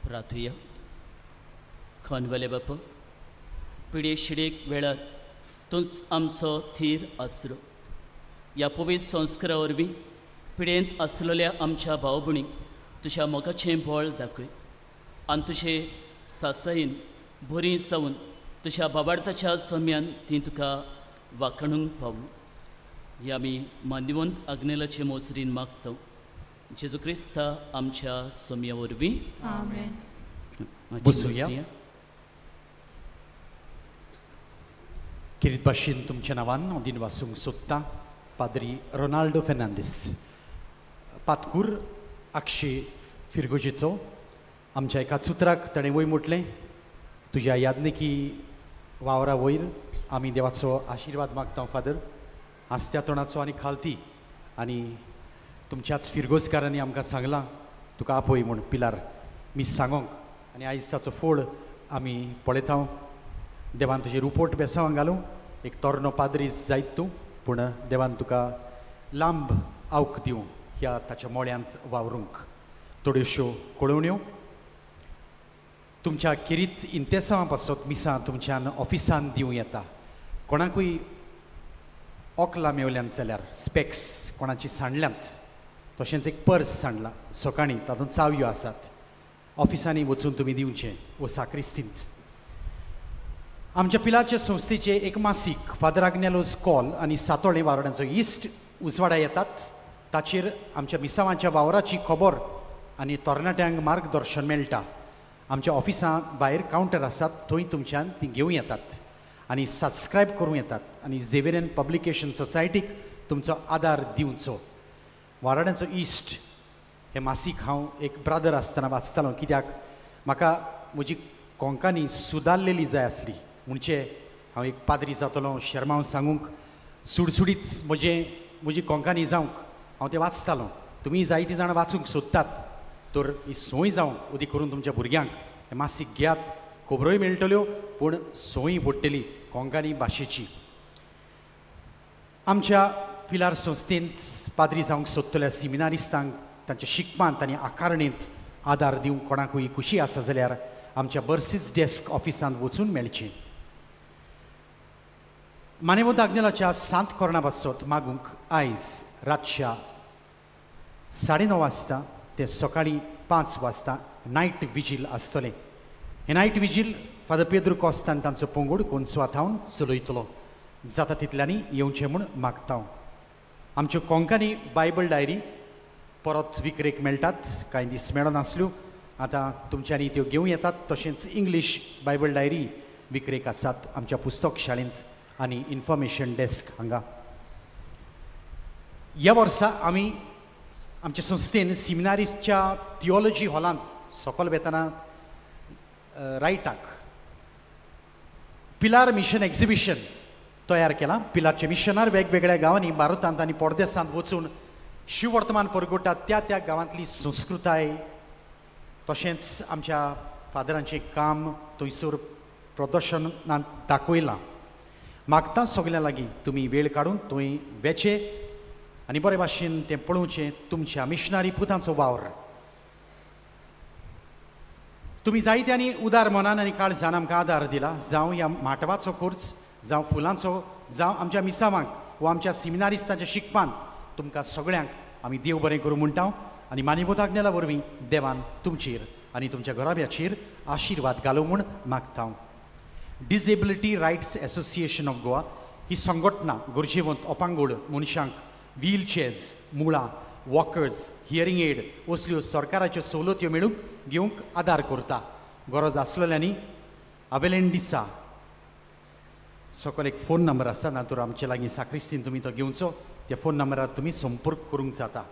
प्रार्थुया. खनवले बापा, पिडे शिडेक वेळार तूंच आमचो थीर आसरो. ह्या पवित्र संस्कारा वरवीं पिडेंत आसलेल्या आमच्या भाव भयणींक तुज्या मोगाचें बळ दाखय आनी तुजे सासायेन बरी जावन तुज्या बाबार्थाच्या सम्यान ती तुका वाखणूंक पावूं. ही आमी मान्यवंत आग्नेलाचे मोसरीन मागता जेजू क्रिस्ता आमच्या सोम्या वरवीं. आमेन. बसुया. किरीत भाशेन तुमच्या नांवान हांव दिन वासूंक सोदता पाद्री रोनाल्डो फेर्नांडीस, पातकूर आक्षे फिरगोजेचो. आमच्या एका सुत्राक ताणें वयर म्हटलें, तुज्या यादनिकी वावरा वयर आमी देवाचो आशिर्वाद मागता फादर, हांसत्या तोंडाचो आनी खालती. आनी तुमच्याच फिरगोजकारांनी आमकां सांगलां तुका आपय म्हूण पिलार मीस सांगोंक, आनी आयज ताचो फोड आमी पळयता. देवान तुजें रुपोट बेसांवां घालूं, एक तरणो पाद्री जायत तूं, पूण देवान तुका लांब आवक दिवं ह्या ताच्या मोळ्यांत वावरूंक. थोड्योश्यो कळोवण्यो तुमच्या किरीत इंतेसांवां पासत मिसां तुमच्यान ऑफिसान दिवं येता. कोणाकूय ओकलां मेवल्यांत जाल्यार स्पेक्स कोणाची सांडल्यांत, तशेंच एक पर्स सांडलां सकाळीं, तातूंत चावयो आसात, ऑफिसांनी वचून तुमी दिवचें वो साक्रिस्तींत. आमच्या पिलारच्या संस्थेचे एक मासीक फादर आग्नेलोस कॉल आनी सातोळें वावराड्यांचो इश्ट उजवाडा येतात. ताचेर आमच्या मिसावांच्या वावराची खबर आनी तरणाट्यांक मार्गदर्शन मेळटा. आमच्या ऑफिसां भायर कावंटर आसात, थंय तुमच्यान ती घेवं येतात आनी सबस्क्रायब करूं येतात आनी झेवियरियन पब्लिकेशन सोसायटीक तुमचो आदार दिवचो. वाराड्यांचो इश्ट हें मासीक हांव एक ब्रादर आसतना वाचतालो, कित्याक म्हाका म्हजी कोंकानी सुदारलेली जाय आसली. म्हणजे हांव एक पाद्री जातलो शर्मांव सांगूंक सुडसुडीत म्हजी कोंकानी जावंक हांव तें वाचतालो. तुमी जायतीं जाणां वाचूंक सोदतात तर ही संवय जावंक उदी करून तुमच्या भुरग्यांक हें मासीक घेयात, खबरोय मेळटल्यो पूण संवय पडटली कोंकणी भाशेची. आमच्या पिलार संस्थेंत पाद्री जावंक सोदतल्या सिमिनारिस्तांक तांच्या शिकपांत आनी आकारणेंत आदार दिवंक कोणाकूय खुशी आसा जाल्यार आमच्या बर्सीस डेस्क ऑफिसांत वचून मेळचें. मानेवंत आग्नेलाच्या सांत कोरणा पासत मागूंक आयज रातच्या 9:30 वाजता ते सकाळीं 5 वाजता नायट विजील आसतलें. हें नायट विजील फादर पेद्रू कोस्तान तांचो पंगड कोनसुआ थावन चलयतलो. जाता तितल्यांनी येवचें म्हूण मागता. आमच्यो कोंकणी बायबल डायरी परत विक्रेक मेळटात, कांय दीस मेळनासल्यो, आतां तुमच्यांनी त्यो घेवं येतात. तशेंच इंग्लीश बायबल डायरी विक्रेक आसात आमच्या पुस्तक शाळेंत आनी इन्फॉर्मेशन डेस्क हांगा. ह्या वर्सा आमी आमच्या संस्थेन सिमिनारिस्टच्या थियोलॉजी हॉलांत सकयल वेतना रायटाक पिलार मिशन एक्झिबिशन तयार केलां. पिलारचे मिशनार वेगवेगळ्या गांवांनी भारतांत आनी परदेसांत वचून शिववर्तमान परगोटात त्या त्या गांवांतली संस्कृताय तशेंच आमच्या फादरांचें काम थंयसर प्रदर्शनांत दाखयलां. मागता सगल्यां लागीं तुमी वेळ काडून थंय वेचें आनी बरे भाशेन तें पळोवचें तुमच्या मिशनरी पुतांचो वावर. तुमी जायत्यांनी उदार मनान आनी काळजान आमकां आदार दिला, जावं ह्या माटवाचो खर्च, जावं फुलांचो, जावं आमच्या मिसावांक वा आमच्या सिमिनारिस्तांच्या शिकपांत. तुमकां सगळ्यांक आमी देव बरें करूं म्हणटा आनी मानिबोध आग्नेला वरवीं देवान तुमचेर आनी तुमच्या घराब्याचेर आशिर्वाद घालूं म्हूण मागता. Disability rights association of Goa ही संघटना गरजेवंत अपांगूळ मनशांक व्हीलचेअर्स, मुळां, वॉकर्स, हियरींग एड असल्यो सरकाराच्यो सवलत्यो मेळूंक घेवंक आदार करता. गरज आसलेल्यांनी अवेलेन दिसा सकयल एक फोन नंबर आसा, ना तर आमचे लागीं साक्रिस्तीन तुमी तो घेवचो, त्या फोन नंबरार तुमी संपर्क करूंक जाता.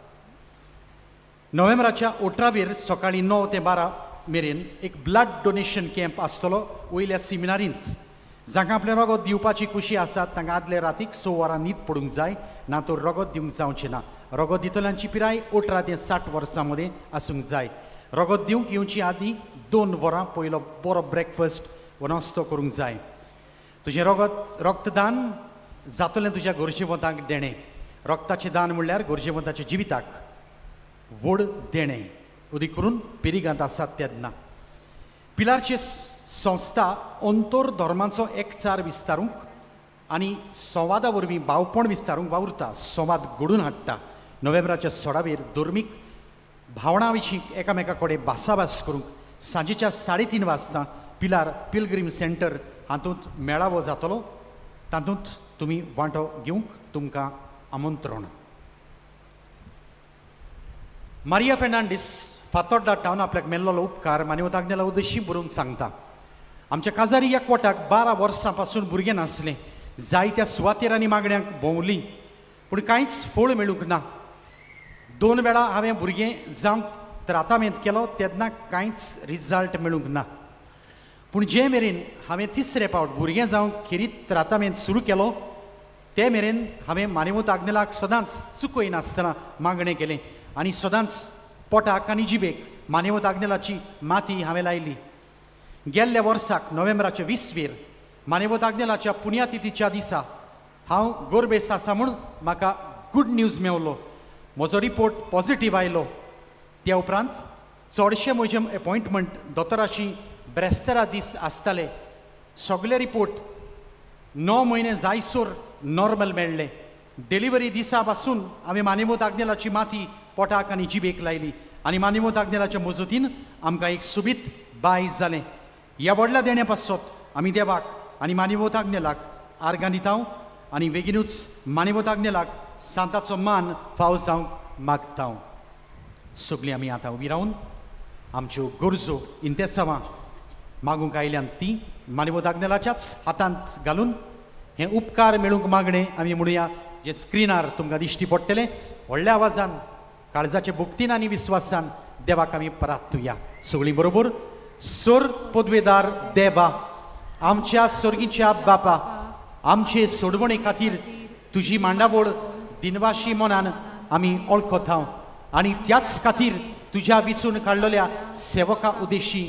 नोव्हेंबराच्या 18वेर सकाळीं 9 ते 12 मेरेन एक ब्लड डोनेशन कॅम्प आसतलो वयल्या सिमिनारींत. जांकां आपलें रगत दिवपाची खुशी आसा तांकां आदले रातीक 6 वरां न्हीद पडूंक जाय, ना तर रगत दिवंक जावचें ना. रगत दितल्यांची पिराय 18 ते 60 वर्सां मदीं आसूंक जाय. रगत दिवंक येवची आदीं 2 वरां पयलो बरो ब्रेकफास्ट वा नाश्तो करूंक जाय. तुजें रगत रक्तदान जातलें तुज्या गरजेवंतांक देणें. रक्ताचें दान म्हणल्यार गरजेवंताच्या जिविताक व्हड देणें, अदीक करून पिरिगांत आसात तेन्ना. पिलारची संस्था अंतर धर्माचो एकचार विस्तारूंक आनी संवादा वरवीं भावपण विस्तारूंक वावुरता, संवाद घडून हाडटा. नोव्हेंबराच्या 16वेर धर्मीक भावणां विशीं एकामेका कडेन भासाभास करूंक सांजेच्या 3:30 वाजता पिलार पिलग्रीम सेंटर हातूंत मेळावो जातलो. तातूंत तुमी वांटो घेवंक तुमकां आमंत्रण. मारिया फेर्नांडीस फातोड्डा टावन आपल्याक मेल्लोलो उपकार मान्यवंत आग्नेला उद्देशी बरोवन सांगता. आमच्या काजारी ह्या कोटाक 12 वर्सां पासून भुरगें नासलें. जायत्या सुवातेर आनी मागण्यांक भोंवली पूण कांयच फळ मेळूंक ना. 2 वेळा हांवें भुरगें जावंक त्रातामेंत केलो तेन्ना कांयच रिजल्ट मेळूंक ना. पूण जे मेरेन हांवें तिसरे फावट भुरगें जावंक खेरीत त्रातामेंत सुरू केलो ते मेरेन हांवें मान्यवंत आग्नेलाक सदांच चुकयनासतना मागणें केलें आनी सदांच पोटाक आनी जिबेक मान्यवंत आग्नेलाची माती हांवें लायली. गेल्ल्या वर्साक नोव्हेंबराच्या 20वेर मान्यवंत आग्नेलाच्या पुण्यतिथीच्या दिसा हांव गोरबेस्त आसा म्हूण म्हाका गूड न्यूज मेवलो. म्हजो रिपोर्ट पॉजिटीव आयलो. त्या उपरांत चडशे म्हजे एपॉयंटमेंट दोतोराची ब्रेस्तारा दीस आसताले. सगळे रिपोर्ट 9 म्हयने जायसर नॉर्मल मेळ्ळे. डिलिव्हरी दिसा पासून हांवें मान्यवंत आग्नेलाची माती पोटाक आनी जिबेक लायली आनी मान्यवंत आग्नेलाच्या मजतीन आमकां एक सोबीत बाय जालें. ह्या व्हडल्या देण्या पासत आमी देवाक आनी मान्यवंत आग्नेलाक आर्गां दिता आनी बेगीनूच मान्यवंत आग्नेलाक सांताचो मान फाव जावंक मागता. सगळीं आमी आतां उबी रावन आमच्यो गरजो इंतेसांवां मागूंक आयल्यान ती मान्यवंत आग्नेलाच्याच हातांत घालून हें उपकार मेळूंक मागणें आमी म्हणुया, जें स्क्रिनार तुमकां दिश्टी पडटलें. व्हडल्या आवाजान काळजाचे भक्तीन आनी विस्वासान देवाक आमी परातुया. सगळीं बरोबर. सोर पदवेदार देवा, आमच्या सोर्गीच्या बापा, आमचे सोडवणे खातीर तुजी मांडावळ दिनवाशी मनान आमी वळखता आनी त्याच खातीर तुज्या विचून काडलेल्या सेवका उद्देशी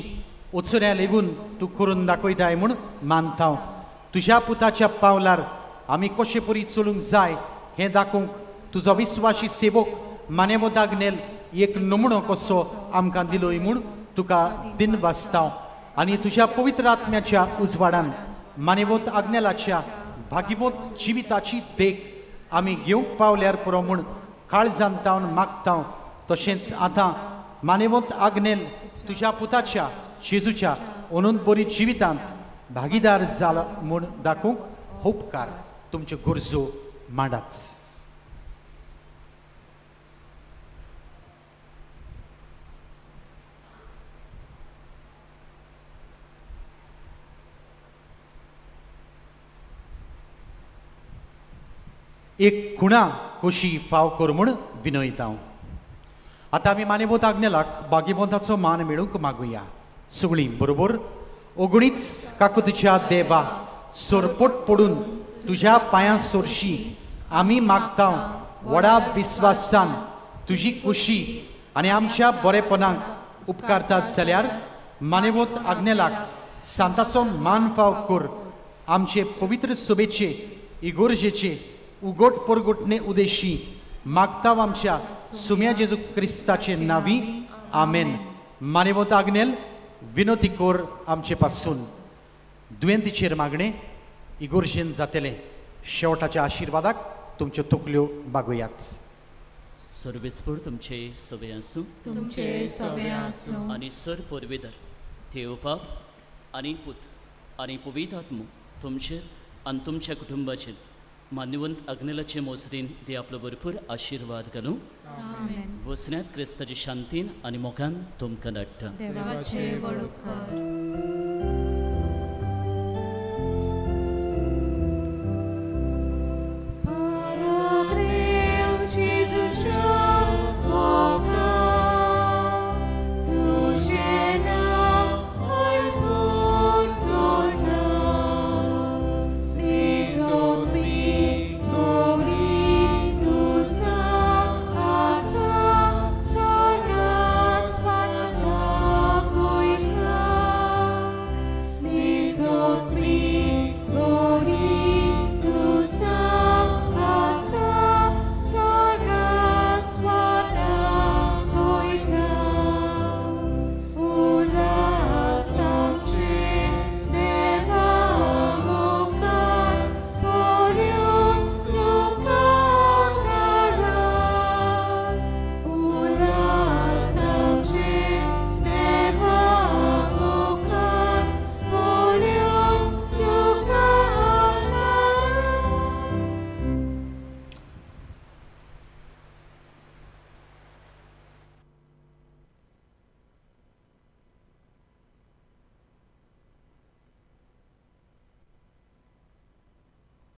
वचुन्या लेगून तूं करून दाखयताय म्हूण मानता. तुज्या पुताच्या पावलार आमी कशे परी चलूंक जाय हें दाखोवंक तुजो विस्वाशी सेवक मान्यवंत आग्नेल एक नमुणो कसो आमकां दिलोय म्हूण तुका दिनवासता आनी तुज्या पवित्र आत्म्याच्या उजवाडान मान्यवंत आग्नेलाच्या भाग्यवंत जिविताची देख आमी घेवंक पावल्यार पुरो म्हूण काळजान तावन मागता. तशेंच आतां मान्यवंत आग्नेल तुज्या पुताच्या जेजूच्या अनंत बरी जिवितांत भागीदार जाला म्हूण दाखोवंक उपकार तुमच्यो गरजो मांडात. एक खुणा कशी फाव कर म्हूण विनयता. आतां आमी मान्यवंत आग्नेलाक भाग्यवंताचो मान मेळूंक मागुया. सगळीं बरोबर. ओगणीच काकुतीच्या देवा, सोरपोट पडून तुज्या पांयां सोरशी आमी मागता व्हडा विस्वासान तुजी खुशी आनी आमच्या बरेपणाक उपकारतात जाल्यार मान्यवंत आग्नेलाक सांताचो मान फाव कर. आमचे पवित्र सभेचे इगोर्जेचे उगोट परगोटणे उदेशी मागता आमच्या सुम्या जेजू क्रिस्ताचे नावी. आमेन. मान्यवंत आग्नेल विनोती कोर आमचे पासून. दुयेंतीचेर मागणें इगोर्जेन जातलें. शेवटाच्या आशिर्वादाक तुमच्यो तकल्यो बागोयात. सर्वेस्पर तुमचे सवे आसूं, तुमचे सवे आसूं आनी सर पोरवेदर देव बाप आनी पूत आनी पवित्र आत्मो तुमचेर आनी तुमच्या कुटुंबाचेर मान्यवंत आग्नेलाचे मोजरीन दे आपलो भरपूर आशिर्वाद घालूं। वसण्यात क्रिस्ताची शांतीन आनी मोगान तुमकां धाडटा। देवाचे व्हड उपकार।